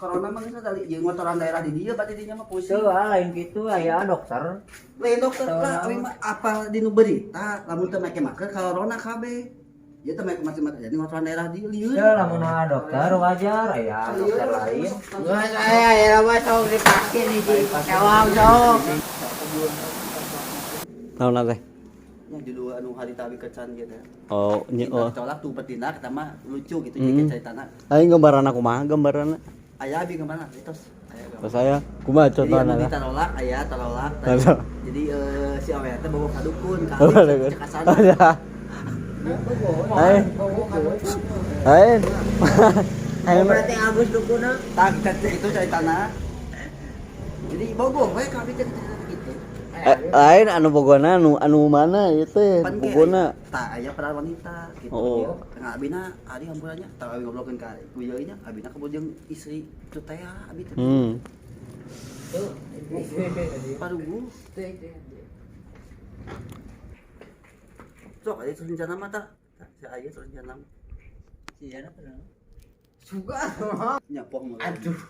Corona mah geus tadi jeung ngotoran daerah di dieu berarti dinya mah pusing. Teu ah, lain kitu aya dokter. Lain dokter lah, abi mah apa di nu berita lamun teu make masker corona kabeh. Ieu teu make masker jadi ngotoran daerah di lieur. Teu lamun aya dokter wajar aya dokter lain. Gua saya ya mah sok divaksin di cewang sok. Naon teh? Nya judul anu harita abi kecan gitu. Oh, nya oh. Tolak tuh bertindak eta mah lucu gitu jika caritana. Aing gambaranna kumaha gambaranna? Aya abi gambarna itu. Aya gambar. Pas saya kumaha Jadi anu contohna? Ditarolak aya tarolak. Tarolak. Jadi si awewe teh bawa ka dukun ka Oh, ahli dukun. cek kasana. Oh, ya. Aing. Aing. Aing. Oh, berarti Agus dukuna. Tah kita itu caritana. Jadi bogoh we ka abi teh gitu. Eh, lain anu bogona anu anu mana ieu teh Pan ge bogona. Tah aya peran wanita gitu. Oh. Tengah abina ari hampurannya tah abi ngobrolkeun ka kuya nya abina kabur jeung istri itu teh abi teh. Parugu. Sok aya rencana mah tah. Si aya rencana. Sia na pernah. Suka. Nya poh mah. Aduh.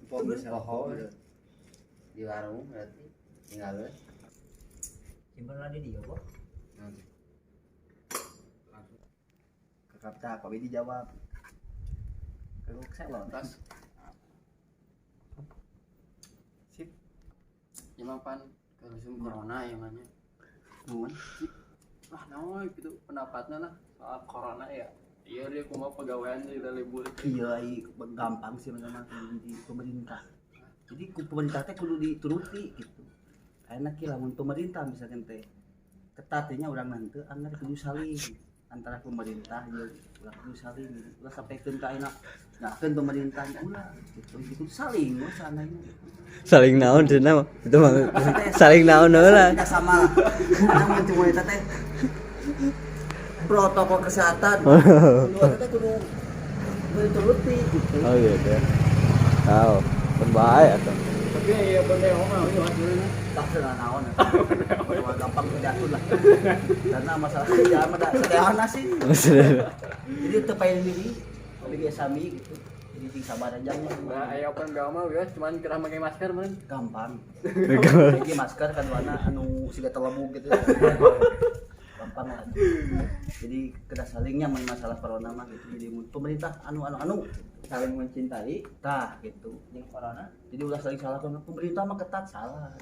Poh geus Poho. Di warung berarti tinggal we. Simpen lah di dieu kok. Kakap tah Pak Widi jawab. Kagok selon. Tas. Sip. Ya mah pan ke corona ya mana. Mun. Wah, naon gitu pendapatnya lah soal corona ya. Iya dia kumaha pegawaian kita libur. Iya, gampang sih memang di pemerintah. Jadi ku pemerintah teh kudu dituruti gitu. Karena ki lamun pemerintah misalkan teh ketatnya urang nanti anggar kudu saling antara pemerintah jeung ulah kudu saling gitu. Ulah sampaikeun ka ayeuna nah pemerintah ulah gitu. Jadi kudu saling we seandainya gitu. Saling naon cenah itu mah saling naon heula. Tidak sama lah. Namun cuma eta teh protokol kesehatan. Kudu eta teh kudu dituruti gitu. Oh iya teh. Tahu, pun bahaya tuh. Tapi ya bener mah iya hasilnya. Tak senang naon ya. Cuma gampang diatur lah. Karena masalah kerjaan mah da sederhana sih. Jadi teu paling diri, lebih sami gitu. Jadi sing sabar aja nya. Nah, aya open BO mah biasa cuman kerah pakai masker mah. Gampang. Jadi masker kaduana anu siga telebug gitu. Gampang lah. Jadi kedah salingnya mun masalah corona mah gitu. Jadi mun pemerintah anu anu anu Saling mencintai tah gitu. jeung corona. Jadi ulah saling salah kan pemerintah mah ketat salah.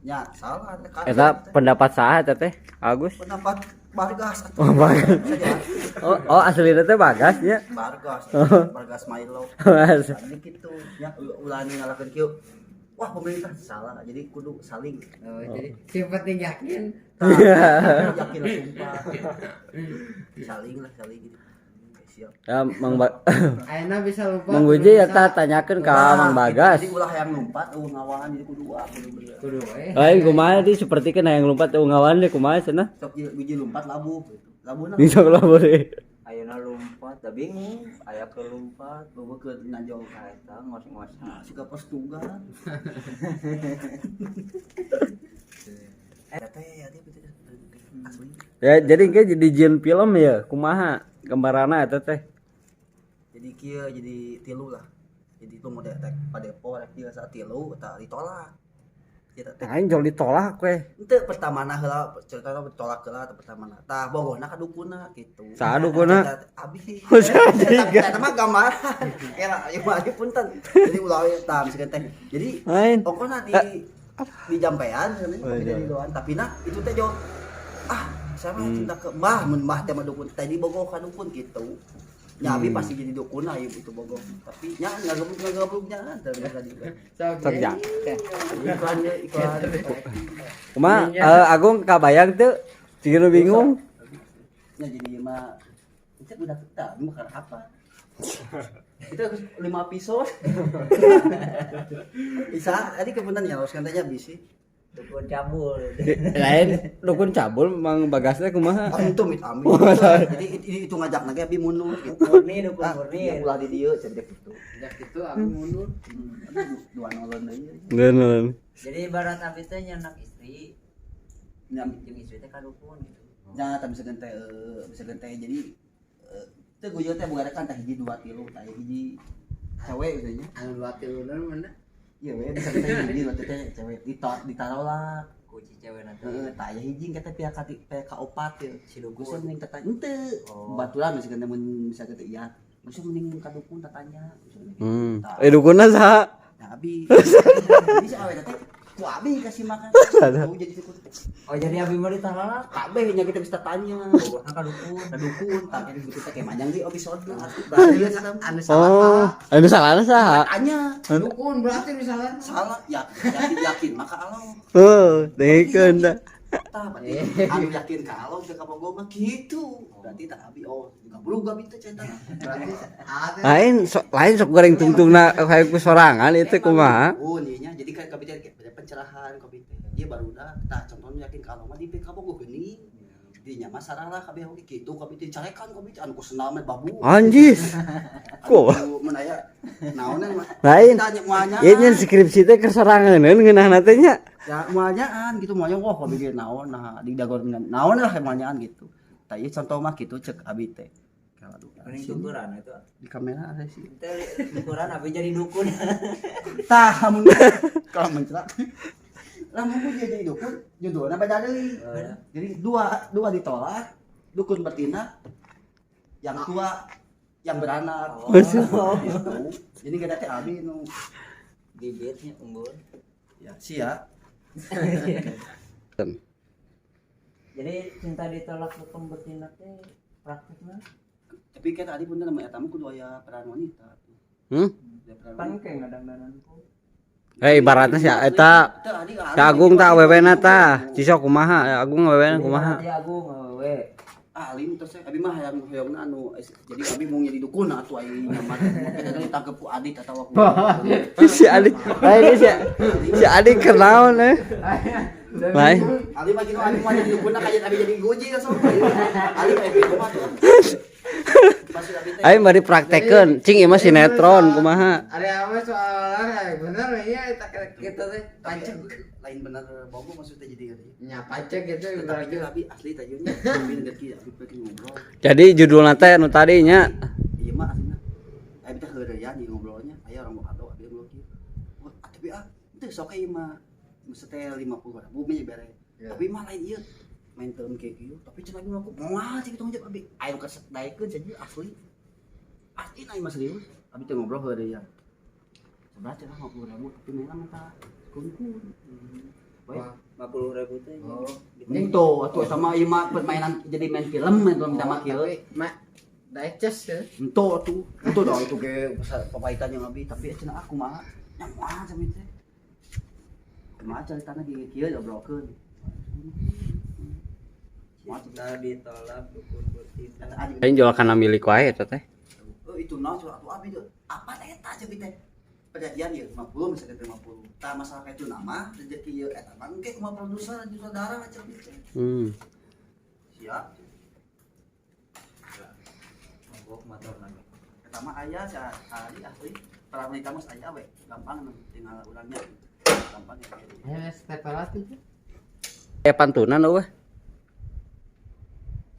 Ya salah. Eta pendapat saha eta teh? Agus. Pendapat Bargas atuh. Oh, Bagas. Oh, oh aslina teh Bagas nya. Bargas, Bargas Milo. Jadi gitu, ya ulah ngalahkeun kieu. Wah, pemerintah salah. Jadi kudu saling. Oh, jadi si penting yakin. Tah, yakin lah sumpah. Saling lah, saling gitu. Oke, siap. Ya Mang Ayeuna bisa lupa. Mang Guji ya tah tanyakeun ka Nah, Mang gitu. Bagas. Jadi ulah yang lompat, eueuh ngawahan jadi kudu ah, kudu bener. Kudu we. Lain kumaha di seperti kan yang lompat ngawan deh kumaha cenah. Sok biji lompat labuh gitu. Labuhna Bisa labuh deh. Ayeuna lompat da bingung, aya ke lompat. Bawa ke najong. Nah, eta ngos-ngos. Nah, suka postugan. Teh ya dia betul asli. Ya jadi kayak jadi jieun film ya kumaha gambaranna eta teh. Jadi kieu jadi tilu lah. Jadi itu mau detek padepo rek kieu saat tilu tah ditolak. Kita teh Aing jol ditolak we. Ente pertama nah heula ceritana ditolak heula teh pertama na. Tah bogohna ka dukuna gitu. Saha dukuna? Abi. Oh, saha juga. Eta mah gambaran. Kela ieu mah ieu punten. Jadi ulah we tah misalkan teh. Jadi Lain. pokoknya di jampean sebenarnya Oh, di iya. doan tapi nah itu teh jauh ah saya mah cinta ke mbah mun mbah teh mah dukun tadi bogoh ka dukun gitu. Nya abi pasti jadi dukun lah itu bogoh. Tapi nya ngageblug nya teh tadi. Sok ja. Iklan ye iklan. Kumaha Agung kabayang teu? Ciga nu bingung. Ya jadi mah itu udah kita mau apa? Itu harus 5 episode. Bisa, tadi kebetulan ya harus katanya bisi. Dukun cabul. Lain dukun cabul Mang Bagas teh kumaha? Oh, itu mit amin. Jadi itu ngajak nage abi mundur gitu. Murni dukun Ah, murni. yang ulah di dieu cenah gitu. Sejak itu aku mundur. Dua nolon deui. Geuneuh. Jadi ibarat abi teh nyenak istri, Nya jeung istri teh ka dukun gitu. nya tah misalkan teh misalkan teh jadi teu guyon teh boga rekan teh hiji dua tilu tah hiji. Cewek misalnya. Anu batiluna mana? Iya we bisa kita hiji waktu teh cewek ditolak. Kunci cewek nanti. Heeh, tah aya hiji kata pihak pihak kaopat ya. Si dukun. Geus mending tata henteu. Oh. Baturan misalkan mun bisa teh iya. Geus mending ka dukun tatanya. Eh dukunna saha? Nah, abi. Jadi si awe teh ku abi kasih makan. Tuh jadi dukun. Oh jadi abi mah ditolak. Kabeh nya kita bisa tanya. Pokoknya ka dukun. Ka dukun, tah kan gitu teh kayak manjang di episode berarti Anu salah. Oh, anu salahna saha? tanya. Dukun berarti misalnya Salah ya, yakin yakin maka Allah. Heuh, dengekeun da. Tah berarti anu yakin ka Allah teu kabogoh mah gitu. Berarti tak abi oh gabrug abi teh cerita. Berarti ada Lain sok lain sok goreng tungtungna kayak ku sorangan itu kumaha? Oh, nya jadi kan kabeh teh pencerahan kabeh teh. Ieu barudak tah contohnya yakin ka Allah mah di kabogoh geuning. Dinya mah sarah kabeh oge kitu kabeh teh carekan kabeh teh anu ku sendal mah babu. Anjis. Kok Anu mun aya naonan mah. lain? Tanya moalnya. Ieu nyen skripsi teh keur soranganeun ngeunahna teh nya. Ya moalnyaan gitu moalnya wah kabeh ge naon nah di dagor naon lah moalnyaan gitu. Tah ieu contoh mah kitu cek abi teh. Kalau Mending tukuran itu. di kamera ada sih. Ente tukuran abi jadi dukun. Tah mun kalau mencerak. Lamun ku dia jadi dukun, judulna beda deui. Jadi dua dua ditolak, dukun bertindak, yang tua yang beranak. Oh. Gitu. Jadi gak ada teh abi nu Bibitnya unggul. ya sia. Jadi cinta ditolak dukun bertindak teh praktiknya Tapi kan tadi pun nama eta mah kudu aya peran wanita. Hmm? Ada peran Pan wanita. kayak ngadangdanan ku. Eh ibaratna si eta Teu, adi, si Agung tah awewena tah. Cisok kumaha? Ya, Agung awewena kumaha? Jadi Agung awewe. Alim terus abi mah hayang hoyongna anu jadi abi mau jadi dukun atuh ai nyaman. Kita ditangkep ku Adit atawa ku Si Adi, lain si si Adi kenaon eh. Lain. Ali mah gitu, Ali mah jadi dukun kayak abi jadi goji lah sok. Ali mah gitu mah tuh. Maksud abi teh Aing bari praktekeun, cing ieu mah sinetron kumaha. Ada apa soalnya bener iya kita kita teh pancen pancek lain bener bogo maksudnya jadi gitu. nya pancek gitu Tapi berarti abi asli tajunnya abi ngerti abi pengen ngobrol. Jadi judulna teh nu tadi nya Iya mah aslinya. Abi teh heureyan di ngobrolnya, aya orang mau kado abi ngobrol kieu. Wah, tapi ah teu sok ieu mah maksudnya 50 ribu mah bere. Ya. Tapi mah lain ieu main term kayak gitu tapi cenah abi mah aku moal cik tong jawab abi ayo kesek daekeun cenah asli asli na mah serius abi teh ngobrol heureyan sebenarnya cenah 50 ribu tapi merah mah kun-kun. Baik. 50.000 teh. Oh. Itu atuh sama ieu mah permainan jadi main film main film sama kieu. Tapi mak digest ya. Ento atuh. Ento dah itu ge papahitan yang abi tapi cenah aku mah nya moal sama teh. Kumaha caritana ge kieu obrolkeun. Cinta ditolak dukun bertindak. Eta adi aing jual kana milik wae eta teh. Oh, itu naon coba atuh abi tuh. Apa teh eta ceuk teh? Perjanjian ya 50 misalkan 50. Tah masalah kayak itu nama rezeki ieu eta mah engke kumaha produser jeung saudara ceuk teh. Siap. Mabok motor nage. Eta mah aya si Ali asli peran wanita mah aya we gampang tinggal urangnya gampang ya. Ya step tuh. Eh pantunan eueuh.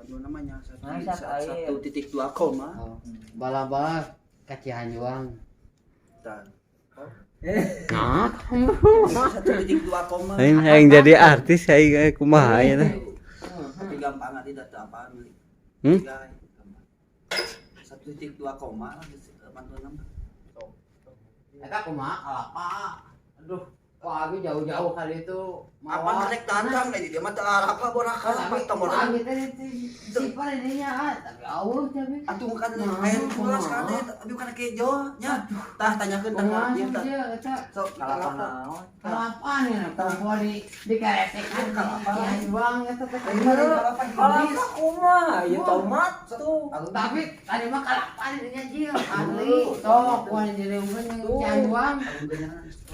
Aduh namanya satu, Masak air. 1.2 koma. Oh. Bala-bala ka Cihanjuang. Dan Nah, 1.2 koma. aing hayang jadi artis aing kumaha ieu teh. Tapi gampang adi data apaan milik. Hmm? 1.2 koma lah pantunan mah. Eta kumaha kalapa. Aduh, kok abi jauh-jauh kali itu Apa rek datang lagi dia mah teu arapa borak kalapa Tapi tong borak. abi teh sipar ininya ah, tapi auh tapi. Atuh kan aya kulas kan teh abi kana kejo nya. Tah tanyakeun tah Kumaha ieu tah. sih eta? Sok Kalapa kalapa. naon? Kalapa nih, perempuan di keresekan Kalapa. Cihanjuang eta teh. Kalapa Kalapa kumaha? Ya tomat tuh. Tapi tadi mah kalapa ininya jeung asli. Sok kuan jadi umpan yang Cihanjuang.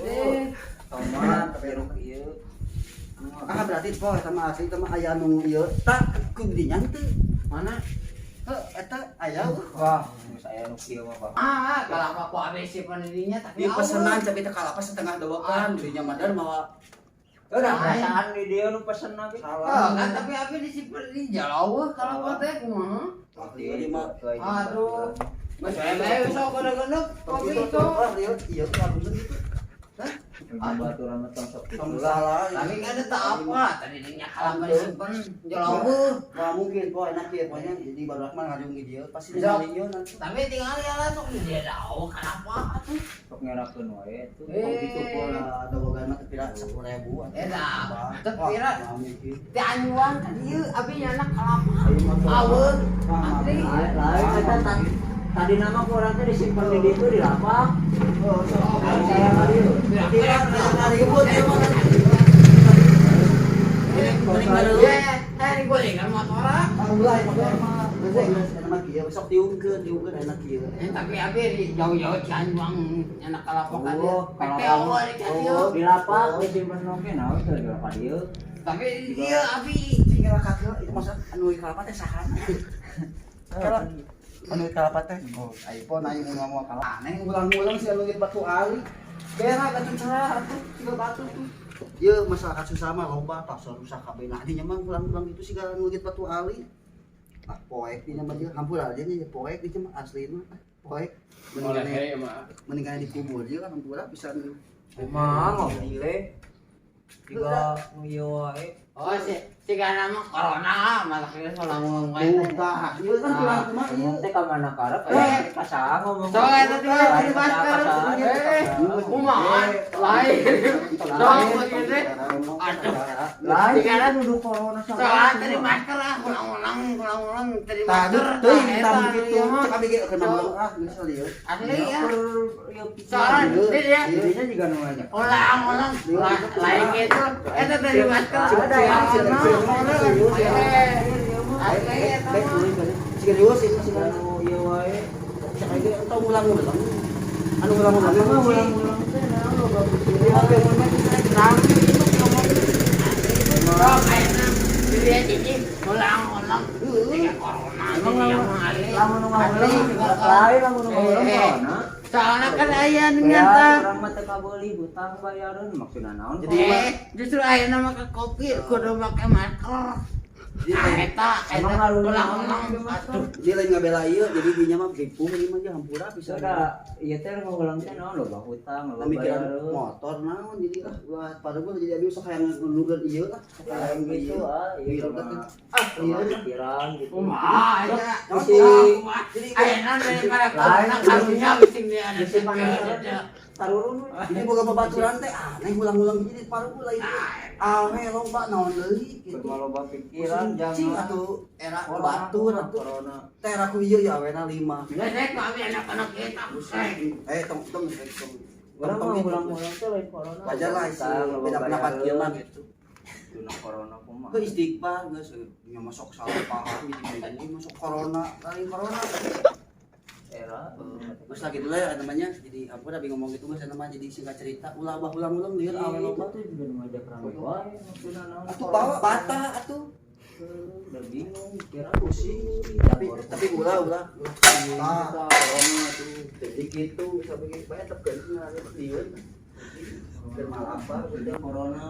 Eh, Tomat jeruk ieu. Ah berarti poh eta mah asli eta mah aya nu ieu tah ku dinya teu. mana? Heuh eta aya Wah, geus aya nu kieu mah, Bang. Ah, kalapa ku abi sipar ininya tapi di auh. pesenan tapi teh kalapa setengah doakan dirinya madar mawa Udah perasaan di dia nu pesen abi. Oh, kan tapi abi di sipar di jauh kalapa teh kumaha? Asli mah Aduh. Saya sok godog-godog kopi Itu itu. wah lieur ieu kalungkeun gitu. Hah? Baturan mah tong sok Tong kitu lah. salah. Tapi kan ada tak apa, tadi nya kalapa disimpen jolauh. Wah mungkin poe enak ieu pokoknya jadi baru mah ngariung di dieu pasti Sok. ningali ieu nanti. Tapi tinggal ya lah sok dia daun kalapa atuh. Sok ngerakeun wae tuh. Oh gitu pola dogogan mah teu pira 10.000 atuh. Eh, dah. Teu Wah, pira. wah, mungkin. Ti anyuan ka dieu abi nyana kalapa. Ayo motor. Aweun. Wah, Asli. Lain lain eta tadi nama ku urang teh disimpen di ditu di lapak. Oh, sok. Lain saya ka dieu. Tidak, tidak ribut ya mah. Mending baru. Eh, gorengan motor ah. Ah, ulah motor mah. Geus enak mah kieu, sok tiungkeun, tiungkeun enak kieu. Eh, tapi abi di jauh-jauh Cianjuang nyana kalapa ka dieu. Oh, PT kalapa. eueuh di ka dieu. Di lapak disimpen oge naon teh di lapak dieu. Tapi di dieu abi Tinggal ka itu maksud anu kalapa teh sahana. Kala anu kalapa teh. Oh, iPhone aing mun ngomong kalapa. Aneh ngulang-ngulang si anu batu ali. Bera batu cerah atuh, siga batu tuh. Ieu masyarakat susah mah loba pasar rusak kabeh. Nah, dinya mah ngulang-ngulang itu siga anu batu ali. Ah, poek dinya mah dia hampura aja nya poek dinya mah asli mah. Poek Oleh mendingan hei mah. mendingan dikubur dia kan hampura bisa Kumaha ngopi le. Tiga nu ieu wae. Oh, si si kana mah corona, malah kira soal wae. Tuh, tah. Ieu kan kurang kumaha ieu. Ngomong teh ka mana karep Eh. eh ka saha ngomong. So, eta juga di masker. Eh, kumaha? Lain. Sok begitu. Aduh. Lain Sigana nuduh corona sama. Soal tadi masker ah, ulang-ulang, ulang-ulang tadi Tah, masker. teuing Nah, tamu eta, kitu. iya mah. Cek abi ge keur ngomong ah geus lieu. Asli ya. Soalnya Soalnya dia ya. Jadinya juga nu nanya. Ulang-ulang, lain gitu. Eta tadi masker. Ada ya, Eh, asli eta Baik, mah. serius itu sih. Nu ieu wae. Cek abi ge entong ulang-ulang. Anu ulang-ulang Anu mah mah ulang-ulang teh naon loba Jadi HP mun mah Rame itu ngomong. Sok ayeuna dia cici ulang-ulang. Tiga corona. Emang jadi lamun yang asli. lamun nu ngaulang Asli, lain lamun nu ngaulang Eh, corona. Soalnya kan aya dengan Ya, tah. urang mah teu kabeuli hutang bayareun maksudna naon? Jadi Eh, justru ayeuna make kopi kudu make masker. Ah, eta Emang eta ngaruh ulang-ulang. Aduh. Dia lain ngabela ieu jadi dinya mah ripuh ieu mah dia hampura bisa. Sudah, ieu teh ngulang teh naon loba hutang, loba Mikiran bayareun. motor naon jadi ah ulah pada gua jadi abi sok hayang nungguan ieu ah sok hayang Gitu ieu. ah, ieu Iya, mah. Ah, Loba iya. pikiran gitu. Kumaha eta? Si Jadi ayeuna daripada Lain, corona karunya bising dia ada. Bisi pangaran tarurun. Jadi boga babaturan teh aneh ulang-ulang jadi paru lain awe loba naon deui gitu. Kumaha loba pikiran Cing jangan atuh era Corona, batur atuh. corona. Teh era ku ieu ya awena 5. Geus rek abi anak-anak eta. Eh tong tong tong. Urang Tong mah gitu. ulang-ulang teh lain corona. Wajar lah sih Hutang, loba beda pendapat bayareun. kieu mah gitu. Duna corona kumaha. Ke istighfar geus nya masuk salah paham jadi ini masuk corona, lain corona. Era Terus lagi dulu ya namanya jadi ampun abi ngomong gitu geus namanya jadi singkat cerita ulah bah ulang-ulang lieur awe Iya, itu loba. tuh juga nu ngajak rame wae maksudna naon. Atuh bawa bata atuh. Udah bingung kira Pusing. Tapi ulah ulah ulah. Ah, corona tuh. Jadi gitu sampai ge bae tetep geus lieur. Keur malapar udah corona.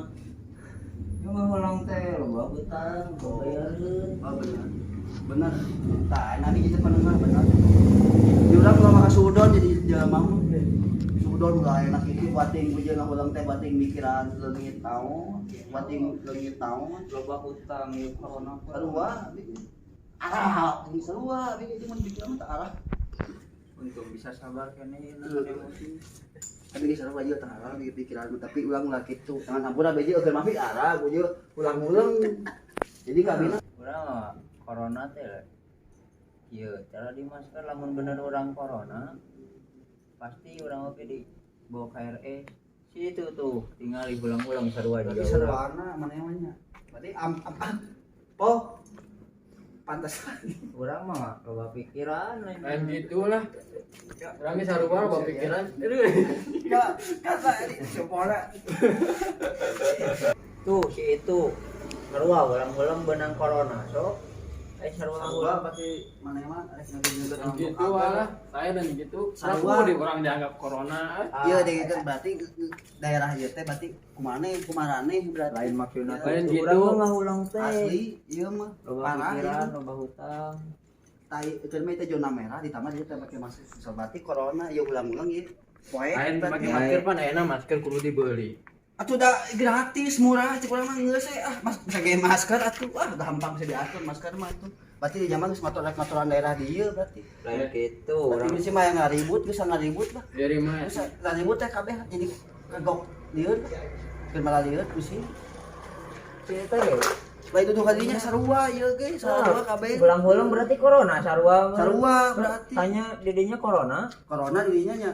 Ya ngulang teh loba hutang, loba bayareun. Oh benar. Benar. Tah, nanti kita pendengar benar. Di urang kalau makan sudon jadi jelema mah. Sudon ulah enak itu bating hujan ulang teh bating mikiran leungit naon, bating leungit naon. Loba hutang ieu corona. Sarua arah ini sarua abi jadi mun bikin mah teu arah. Untung bisa sabar kene ieu emosi. Tapi geus sarua aja teu arah mikir pikiran mah, tapi ulang ulah kitu. Jangan ampun abi jeung keur mafi arah gua jeung ulang-ulang. Jadi kabina Urang mah corona teh ieu cara di masker lamun bener urang corona pasti urang oge di bawa ke RS. Situ tuh tinggal ulang-ulang sarua berarti juga urang. sarwana mana yang mana. Berarti am am ah, po pantesan. Urang mah loba pikiran lain. Lain gitu lah. Urang ge sarua loba pikiran. Aduh. Ya, kata ini sempurna. Tuh si itu sarua ulang-ulang benang corona sok. Eh sarua Sarua ulang. pasti mana mah rek ngageungeun Lain gitu lah. Saya dan gitu. Sarua. Aku di orang dianggap corona. Iya, deh itu berarti daerah ieu teh berarti kumane kumarane berarti. Lain maksudna Lain tuh. gitu. Urang mah ngulang teh. Asli ieu mah Loba parah pikiran, ieu. loba hutang. Tai keur mah teh zona merah ditambah dia teh make masker. So, berarti corona ieu ulang-ulang ieu. Poe Lain berarti. pakai masker pan ayeuna masker kudu dibeli. Atuh da gratis murah cek urang mah geus we ah mas bisa ge masker atuh ah gampang bisa diatur masker mah atuh. Berarti di zaman geus matoran daerah dieu berarti. Lain gitu Berarti orang. misi mah yang ngaribut geus ngaribut lah. Dari mah Geus ngaribut teh kabeh jadi kegok lieur. Keur malah lieur pusing. Cerita ge. Lain tuduh kadinya sarua ieu ge, sarua kabeh. Ulang-ulang berarti corona sarua. Sarua berarti. Tanya didinya corona. Corona dirinya nya.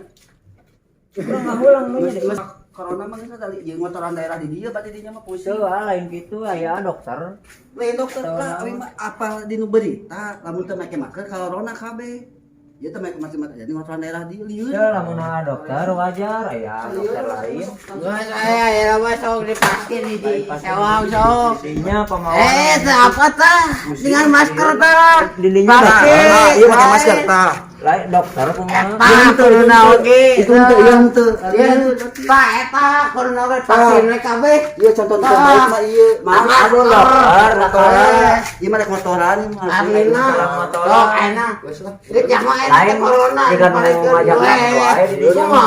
Urang ngahulang mah Geus nya. geus corona mah geus tadi jeung motoran daerah di dieu berarti dinya mah pusing. Teu ah, lain gitu aya dokter. Lain dokter Tahu lah, naon. abi mah apa di nu berita lamun teu make masker corona kabeh. Ieu teu make masker jadi motoran daerah di lieur. Ya lamun aya dokter wajar aya dokter lain. Geus aya ya mah sok divaksin di sewang sok. Didinya pemawa. Eh, teu apa tah? Dengan masker tah. Didinya Vaksin. Ah, ieu make masker tah. Lain dokter kumaha. Eta corona oge. Itu henteu ieu henteu. Ieu tah eta corona oge vaksin we kabeh. Ieu contoh terbaik mah ieu. Maaf Aduh dokter, motoran. Ieu mah rek motoran ieu mah. Aslina. Motoran. Sok enak. Geus lah. Geus jangan enak Lain teh corona. jika nu ngajak wae didinya mah.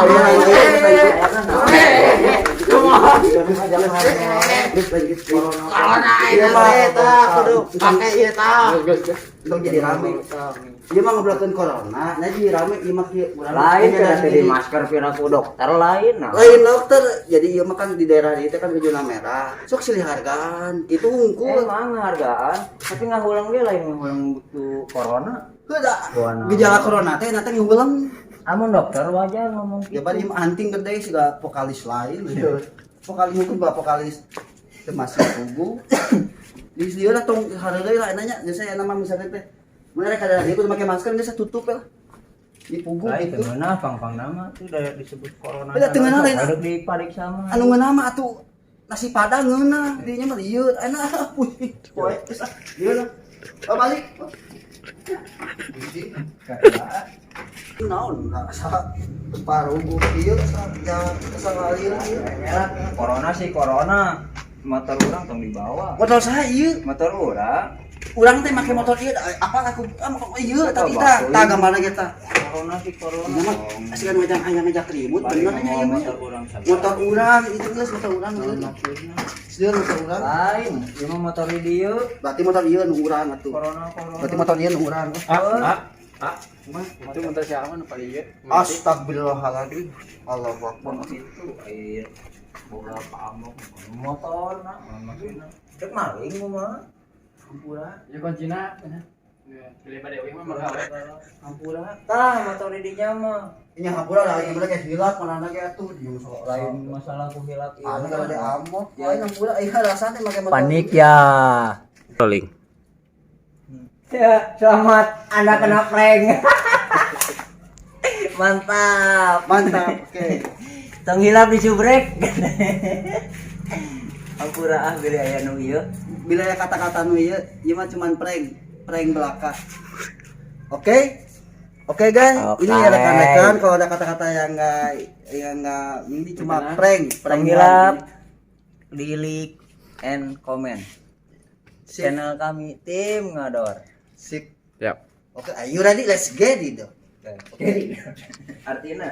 Corona enak teh tah kudu pake ieu tah. Tong jadi rame. Ieu mah ngobrolkeun corona, nah jadi rame ieu mah kieu urang. Lain Ieu kan dari di masker pira ku dokter lain nah. Lain dokter, jadi ieu mah kan di daerah ieu teh kan ke zona merah. Sok silih hargaan, kitu hungkul. Emang hargaan, tapi ngahulang ge lain ngahulang butuh corona. Heuh da, Buana. gejala corona teh nanti ngeuleung. Amun dokter wajar ngomong Ya gitu. bari ieu mah anting gede siga vokalis lain. Vokalis mungkin bawa vokalis teu masih pugu. Di dieu lah tong hareureuy lah nanya, geus saya nama misalnya teh. Mun rek kada dieu kudu make masker geus tutup lah. Di pugu Lain gitu. teu ngeunah pang-pang nama tuh udah disebut corona. Beda teu ngeunah lain. Udah dipariksa mah. Anu ngeunah mah atuh nasi padang ngeunah, dinya mah lieur, enak pusing. Poe geus ah, lieur lah. Oh, balik. Pusing. Naon asa parugu ieu asa ya asa lieur ieu. Corona sih corona. Motor urang tong dibawa. Motor saya ieu, Motor urang urang teh make motor ieu apa aku ah ieu tadi tah tah gambarna ge tah. corona sih corona. Ieu mah asikan ngajak hayang ngajak ribut Balik bener nya ieu mah. motor urang saja. Motor urang itu geus motor urang Naon ieu. maksudna? Sieun motor urang. Lain, ieu mah motor di dieu. Berarti motor ieu nu urang atuh. Corona corona. Berarti motor ieu nu urang. Ah, ah, ah. Itu motor siapa nu paling ieu? Astagfirullahaladzim. Allahu Akbar. Itu air boga pamok motor nah maksudna. Cek maling mah. Hampura, Ya kuncina. Ya, beli pada euy mah magawe. hampura. Tah motor di dinya mah. Ini hampura lah, gimana kayak hilap, mana kayak tuh, di sok Lain masalah ku hilap ieu. Anu kalau ada amok, lain hampura, iya rasanya pakai motor. Panik ya. Rolling. Ya, selamat Anda kena prank. Mantap. Mantap, oke. Tong hilap disubrek. Ampura ah bilih aya nu ieu. Bila ya kata-kata nu ieu, ieu mah cuman prank, prank belaka. Oke? Oke guys, Oke. ini ya rekan-rekan kalau ada kata-kata yang enggak ini cuma prank, prank Tong hilap di like and comment. Sip. Channel kami tim ngador. Sip. Yap. Oke, are you ready? Let's get it. Oke. Artinya.